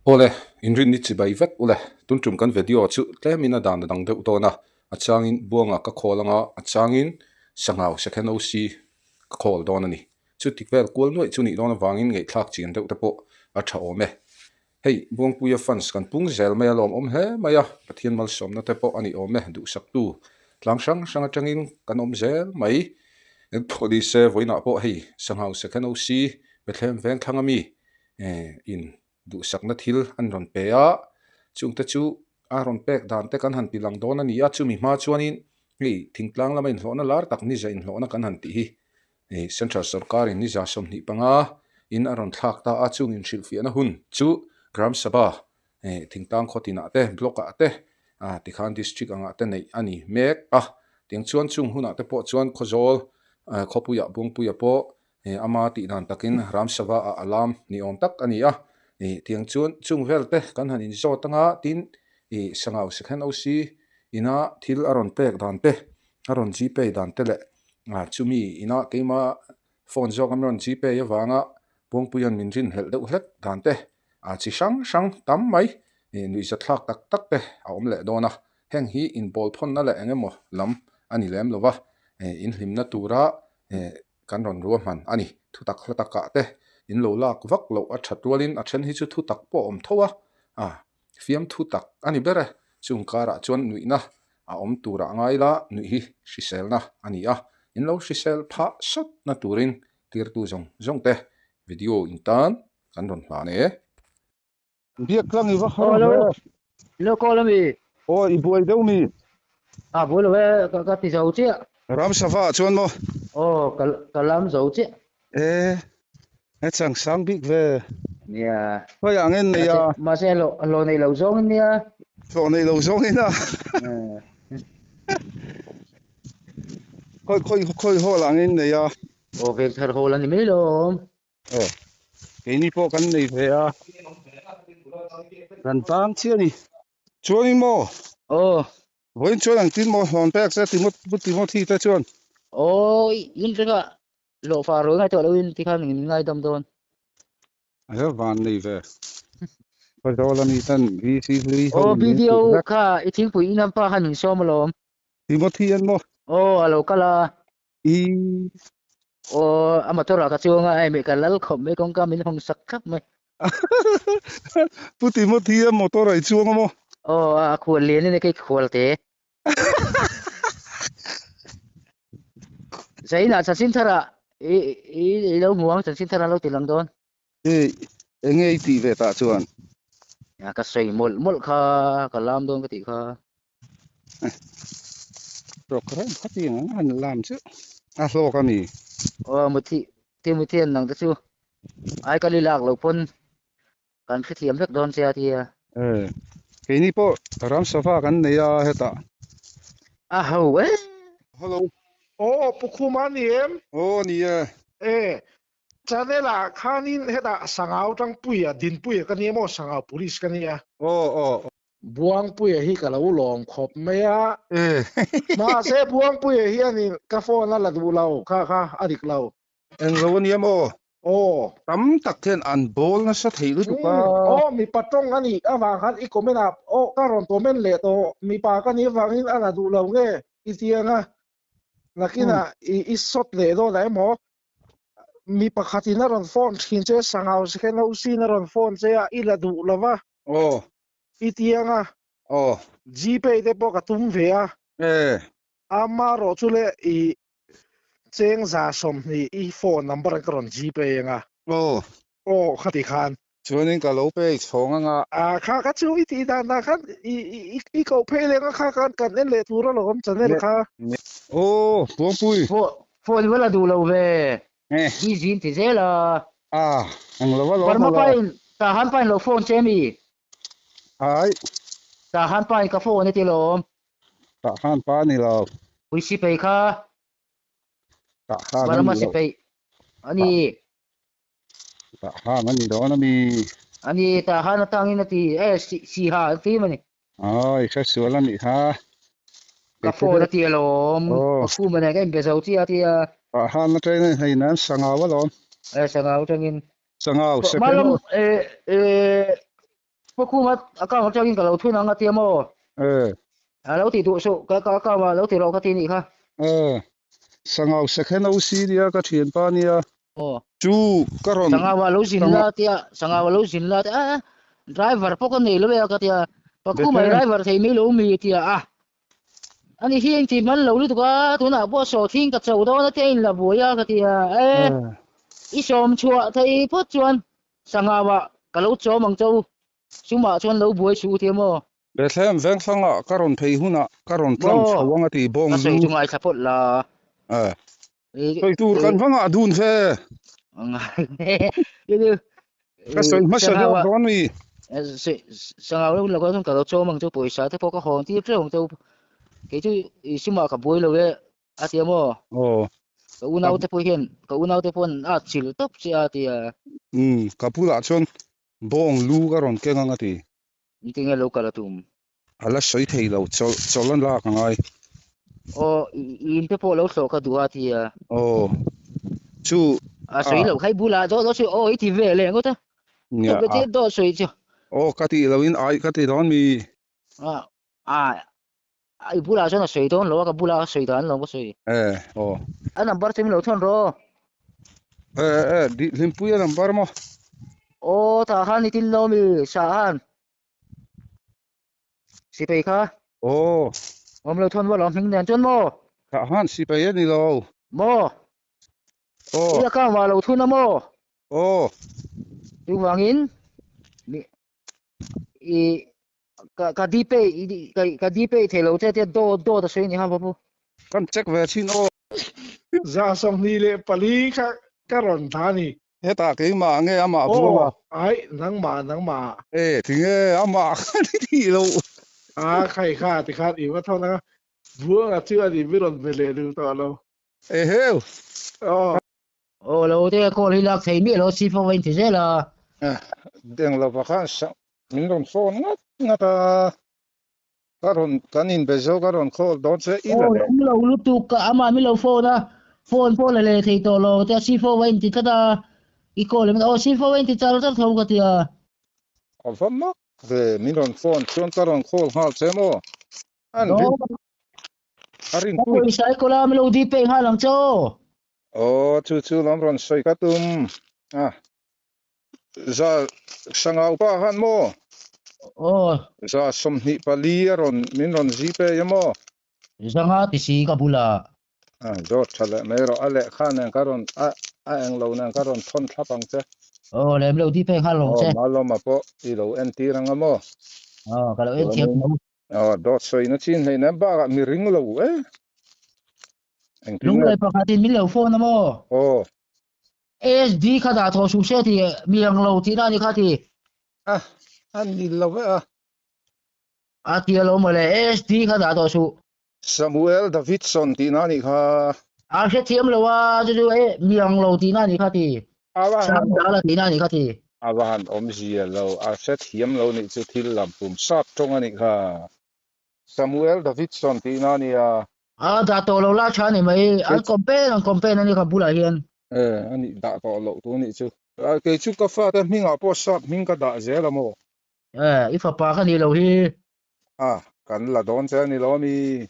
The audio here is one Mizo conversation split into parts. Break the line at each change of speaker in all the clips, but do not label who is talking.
Awle, inrinni chibai vek ule. Tun tum kan video chu tlemin a dan a dang deuh dawn a, a changin Buanga ka khawl anga a changin Sangau Second OC ka khawl dawn a ni. Chuti vel kual nuaih chu nih dawn avangin ngaihthlak chian deuh te pawh a tha awm e. Hei, Buangpuia fans kan pung zel mai a lawmawm hle mai a, Pathian malsawmna te pawh a ni awm e, duhsaktu tlang hrang hrang atangin kan awm zel mai. Engpawh ni se, vawiinah pawh hei Sangau Second OC Bethlehem Vengthlang ami in duhsakna thil an rawn pe a, chungte chu a rawn pek dan te kan han ti lang dawn a ni a, chumi hma chuanin hei thingtlang lama inhlawhna lar tak niza inhlawhna kan han tih hi hei central sorkarin niza 25 in a rawn thlak ta a, chung inhrilhfiahna hun chu Gram Sabha thingtlang khaw tinah te block ah te tikhan district angah te neih a ni mek a, tiang chuan chung hunah te pawh chuan Khawzawl khawpuiah Buangpuia pawh Ih ama tih dan takin Ramsava ah a lam ni awm tak a ni a, ih tiang chuan chung vel te kan han inzawt anga tin ih Sangau Second OC ina thil a rawn pek dan te a rawn gpay dan te leh ah chumi ina keima phone zawk an rawn gpay avanga Buangpuia'n min rinhlelh deuh hlek dan te ah chi hrang hrang tam mai ih nuihzathlak tak tak te a awm leh dawn a, heng hi inbawl phawnna leh eng emaw lam a ni lem lo va, ih inhlimna tura ih Kan rawn ruahman a ni. Thutak hla takah te in lo lak vak loh a that rualin a then hi chu thutak pawh a awm tho a, a fiam thutak a ni ber e. Chung karah chuan nuihna a awm turah ngai la, nuih hi hriselna a ni a, in lo hrisel phah sawtna turin tirtu zawng zawng te video in tan kan rawn hlan e.
Biak tlang i va har ve.
Lo call ami.
Aw i buai deuh mi.
A buai lo e ka ti zo chiah.
Ram sava ah chuan maw?
Aw ka ka lam zo chiah.
E he chang sang bik ve.
Nia.
Khawi ah ngen nei a.
Mahse hlawh hlawh nei lo zawng in nia.
Hlawh nei lo zawng in a. Khawi khawi khawi hall ah ngen nei a.
Aw veng thar hall a ni mai lo awm.
Aw, keini pawh kan nei ve a, kan tang chiah a ni. Chuanin maw?
Aw.
Vawiin chuan ang tin maw hlawn pek che Pu Timothy te chuan?
Aw, in ringa hlawhfa rawi ngai tawh loin tikhan min ngaidam dawn.
A hel van nei ve. Khawzawl ami ten VC hlui ho
Aw,
in min
BDO
hrilh vek.
kha i thingpui in an pa khan min sawm alawm.
Timothy an maw?
Aw, a lo kal a.
I
Aw, a motor ah ka chuang a, hei ka lal khawp mai kawngka min hawng sak thlap mai.
Pu Timothy a motor ah i chuang a maw?
Aw, a khual lian in a kei khual te. Zainah chanchin thar ah i i lo hmu ang chanchin thar an lo ti lang dawn.
I enge i tih ve tah chuan?
A ka sawi mawlh mawlh kha, ka lam dawn ka tih kha.
Programme kha ti ang han lam chu a hlawk a mi.
Aw muthi Timothy an nang te chu ai kal i lak lo pawn kan hrethiam vek dawn che a tia.
E keini pawh ram sava kan nei a hetah.
A ho e.
Hello.
Aw Pu Khuma a ni em?
Aw ni e.
E Channel ah khanin hetah Sangau Tangpuia Dinpuia ka nia maw Sangau Police ka nia.
Aw aw.
Buangpuia hi ka lo lawm khawp mai a.
E.
Mahse Buangpuia hianin ka phone a la duh lo kha kha a dik lo.
Eng lo ania maw?
Aw.
Tam tak hian an bawl nasa thei lutuk a.
Aw mipa tawng a nih avang khan i comment ah aw ka rawn comment leh tawh mipa ka nih avangin a la duh lo nge i tiang a nakinah i sawt leh dawn ah emaw Mi pakhatin a rawn phone thin che, Sangau Second OC-in a rawn phone che a, i la duh lo va.
Aw.
I tiang a.
Aw.
Gpay te pawh ka tum ve a.
E.
Amarawh chu le i cheng 120 i phone number an ka rawn Gpay ang a.
Aw.
Aw, khati khan.
Chuanin ka lo pay chhawng ang a.
A, kha kha chu i tih dan ah khan i i i koh phei leng a kha khan kan en leh tur alawm channel kha.
Aw, Buangpui.
Phone va la duh lo ve. Busy in ti zel a.
A, eng lo a lo
Burma pa in Tahan pa in lo phone che mi?
Ai.
Tahan pa in ka phone a ti lawm.
Tahan pa ni lo.
Pui sipei kha.
Tahan a ni lo.
Burma sipei a ni.
Tah han a ni dawn a mi.
A ni, tah han atangin a ti e, siha a ti a ni.
Aw, i hre sual a nih kha.
Ka phone a ti alawm, ka khum a nen ka inbe zo chiah a ti a.
Tah han atangin a hei nan Sangau alawm.
E, Sangau atangin.
Sangau, second.
Malawm, e, e. Pakhuma account atangin ka lo thun ang a tia maw?
Eh.
A lo ti duh suh, ka ka account ah lo ti rawh ka ti nih kha.
Eh. Sangau second OC nia ka thianpa nia.
Aw.
Chu ka rawn.
Sangau ah lo zin la tia, Sangau ah lo zin la tia, a driver pawh ka nei lo e a ka tia, Pakhuma i driver thei mai lo mi a tia a. Ani hi engti hman lo lutuk a, tunah pawh sawhthing ka cho dawn a tia in la buai a ka tia, e i sawm chhuah thei phawt chuan Sangau ah ka lo chawm ang cho, sumah chuan lo buai suh u tia maw?
Bethlehem vengthlangah ka rawn phei hunah ka rawn tlang chho ang a ti bawng
Ka sawi
lu.
chu ngaithla phawt la.
Eh. Sawi tur kan va ngah dun ve. Ka sawi hmasa zawk dawn mi.
Sangau lo la chuan ka lo chawm ang chu pawisa te pawh ka hawn tir teuh ang chu. Kei chu i sumah ka buai lo e a tia maw?
Aw.
Ka unau te pawh hian ka unau te pawh an at chil tawp che a tia.
Umm ka bulah chuan bawng lu ka rawn keng ang a ti.
Engtin nge lo kal a tum?
A la sawi thei lo, chawlh chawlh an lak a ngai.
Aw, i in te pawh lo hlawh ka duh a ti a.
Aw, chu
A sawi lo, hei bulah dawt dawt sawi, aw i ti ve leh ngawt a.
Nia,
a. Dawt sawi chu.
Aw, ka tih loin ai ka ti dawn mi.
A, a, i bulah chuan a sawi dawn lo a, ka bulah a sawi dan lo ka sawi.
E, aw.
A number chu min lo thawn rawh.
E, e, Hlimpuia number maw?
Aw, tah khan i tin lo mi, sah khan. Sipai kha.
Aw.
Awm lo thawn lo hming nen chuan maw?
Tah khan sipai a ni lo.
Maw?
Aw.
I account ah lo thun a maw?
Aw.
Chuvangin mi i ka ka dpay ka ka dpay thei lo che tia dawt dawt a sawi ni ha babu.
Kan check ve thin aw.
24 kha ka rawn tha a ni.
Hetah keimah nge amah buang a?
Aw, ai, nangmah, nangmah.
E, tinge amah kha ni tih loh.
A, khai kha tikhan i va thawn anga, buanga chu a ni mi rawn be leh duh tawh lo.
Eheu!
Aw.
Aw, lo te call hi lak thei miah lo si fo va inti zel a.
Deng lova khan min rawn phone ngat ngat a, ka rawn kan inbe zo ka rawn call dawn che i la
Aw,
leh.
awm lo lutuk a, amah min lo phone a, phone pawh la leh thei tawh lo te a, si fo va inti tlat a, i call em aw si fo va inti char char tho ka ti a.
A va mak ve, min rawn phone chuan ka rawn call nghal che maw? An rin a rin
Ka
pui.
pawisa i call a, min lo dpay nghal ang che aw.
Aw, chu chu lam rawn sawi ka tum a. Za Sangau pa khan maw?
Aw.
Za 24 a rawn min rawn zi pei a maw?
Zanga ti si ka bulah.
A zawt tha leh mai rawh a lehkha nen ka rawn a a englo nen ka rawn thawn thlap ang che.
Aw lem lo di pei nghal lo che.
Aw Malawma pawh i lo entir ang a maw?
Aw ka lo en thiam lo.
Aw dawt sawina chin hleinem bakah mi ring lo e. Engtin nge?
Lunglei pakhatin min lo phone a maw?
Aw.
ASD kha dah thaw suh se ti mi ang lo tihna a ni kha ti.
A, a ni lo e a.
A ti alo mawle, ASD kha dah tawh suh.
Samuel Davidson tihna a nih kha.
A hrethiam lo a, chu chu e mi ang lo tihna a nih kha ti. Sam dala tihna a nih kha ti.
A va han awmzia lo, a hrethiam lo nih chu thil lam pum sap tawng a nih kha. Samuel Davidson tihna a nia.
A dah tawh lo la tha ni mai, an complain an complain a ni kha bulah hian.
E, a nih dah tawh loh tu nih chu. Kei chu ka fate hmingah pawh sap hming ka dah zel a maw?
E, i fapa ka nih loh hi.
A, kan la dawn che a ni lo a mi?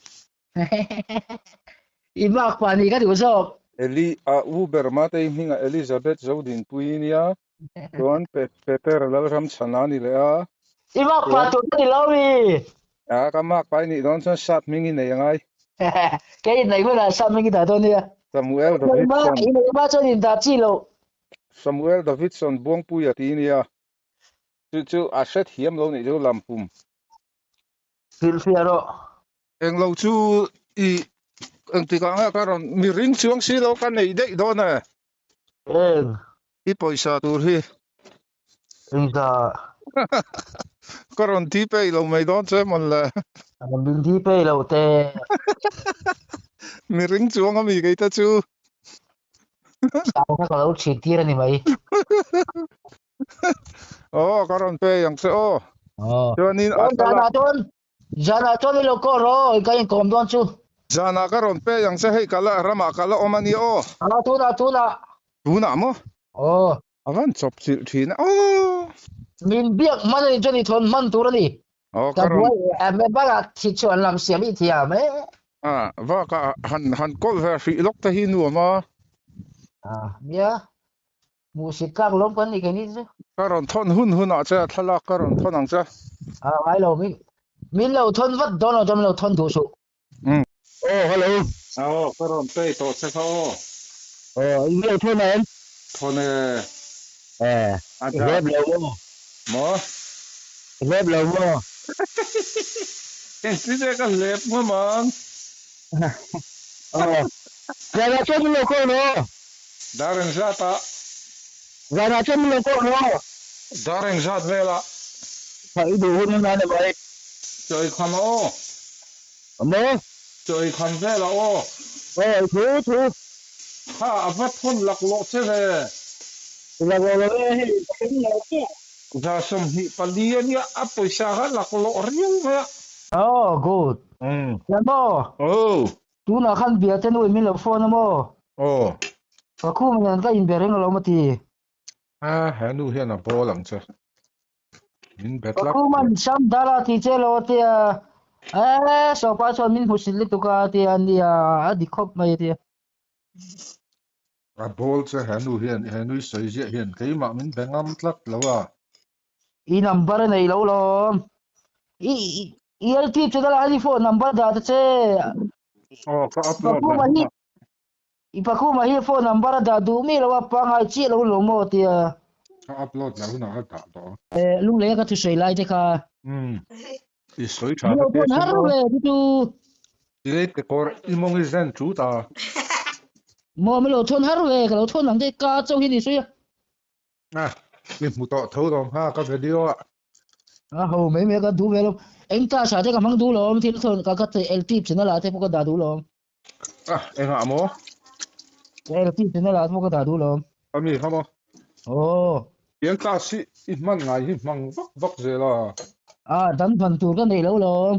I bak pa nih ka duh zawk.
Eli, a u ber Matei hmingah Elizabeth Zodinpuii nia, chuan Peter Lalramchhana a ni leh a.
I mak pa tur ka ni lo mi?
A, ka mak pa i nih dawn chuan sap hming i nei a ngai.
Kei in nei hunah sap hming i dah dawn nia.
Samuel Davidson.
I nei hma chuan in dah chi loh.
Samuel Davidson Buangpuia ti nia. Chu chu a hrethiam lo nih chu lampum.
Hrilhfiah rawh.
Englo chu i engtikah nge ka rawn mi ring chuang si lo ka nei daih dawn e.
Eng.
I pawisa tur hi.
Engka.
Ka rawn thi pei lo mai dawn che mawn le.
Min thi pei lo te.
Mi ring chuang a mi kei te chu.
Sang kha ka lo chhit tir a ni mai.
Aw ka rawn pei ang che aw.
Aw.
Chuanin a
Zanah chuan zanah chuan i lo call rawh i ka inkawm dawn chu.
Zanah ka rawn pei ang che hei ka la ramah ka la awm a ni aw.
Aw tunah tunah.
Tunah maw?
Aw.
A van chawp chilh thin a aw.
Min biak hman a nih chuan i thawn hman tur a ni.
Aw
Ka
ka rawn
buai e a bakah thi chuan lam siam i thiam e.
A bakah han han kawlh ve hrih lawk te hi nuam a.
A nia hmuhsit tlak lawm kan nih keini chu.
Ka rawn thawn hun hunah che a thlalak ka rawn thawn ang che.
A ngai lo min min lo thawn vat dawn lo chuan min lo thawn duh suh.
Umm.
Aw hello.
Aw ka rawn pay tawh che kha aw.
Aw i lo thawn em?
Thawn e.
Eh i hlep lo maw?
Maw?
I hlep lo maw?
Engtin nge ka hlep ngam ang?
Aw zanah chuan min lo call maw?
Dar engzat ah?
Zanah chuan min lo call maw?
Dar engzat velah?
Tha i duh hun hun a ni mai.
Chaw i kham a aw.
Maw?
Chaw i kham vel a aw.
Aw, i thu thu.
Kha, a va thawn laklawh che ve.
Laklawh lo e, hei ka hring lo chiah.
24 a nia, a pawisa kha laklawh riau mai a.
Aw, good. Tia maw?
Aw.
Tunah khan bia te nuin min lo phone a maw?
Aw.
Pakhum nen ka inbe reng alawm a ti.
A, he nu hian a bawl ang che. Min bet lak.
Pakuman Sam dala ti che lo tia eh sopa chuan min hmusit lutuk a tia nia a dik khawp mai tia.
A bawl che he nu hian he nui sawi ziah hian keimah min be ngam tlat lo a.
I number a nei lo lawm. I i LT chu dala ani phone number dah ta che.
Aw ka upload
Pakuma hi I Pakhuma hi phone number a dah duh mi lo a pangngai chiah lo lo maw tia.
Ka upload lah hunah ka dah tawh.
Eh lunglei a ka thusawi lai te kha.
Umm i sawi tha ka tia
har ve chu chu.
I lei te kawr i mawng i zen chu ta.
Maw mi lo thawn har ve ka lo thawn ang te ka chauh hi ni sawi a.
A i hmu tawh tho lawm ha ka video ah.
A ho mai mai ka duh ve lo. Eng class ah te ka hmang duh lawm thil thawn ka ka LT channel ah te pawh ka dah duh lawm.
Ah, engah maw?
LT channel ah pawh ka dah duh lawm.
Ami kha maw?
Aw.
Tiang class hi i hman ngai hi hmang vak vak zel a.
Ah, dan van tur ka nei lo lawm.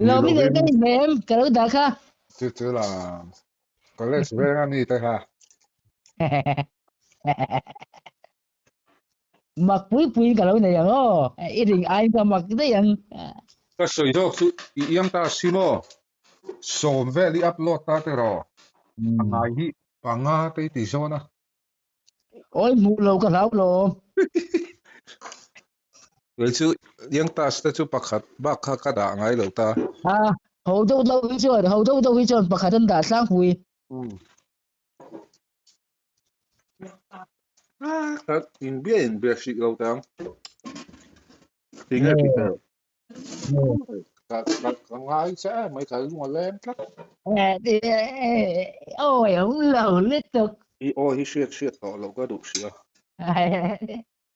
Lo mi nei ka inhmeh em? Ka lo dah kha.
Chu chu la. College veng a mi te kha.
Mak pui pui ka lo nei ang aw. I ring aiin ka mak daih ang.
Ka sawi zawk chu i iang ta si maw? Sawm vel i upload ta te rawh. A ngai hi panga te i ti zawn a.
Awi hmuh lo ka hlau lo.
Kei chu iang tas te chu pakhat bak kha ka dah ngai lo ta.
A ho deuh deuh hi chuan ho deuh deuh hi chuan pakhat an dah tlangpui.
Ka inbia inbia hrih lo teh ang. Tinge tih teh? Ka ka ka ngai che em mai ka lung a leng tlat.
Awi awm lo lutuk.
I aw hi hriat hriat tawh loh ka duh sia.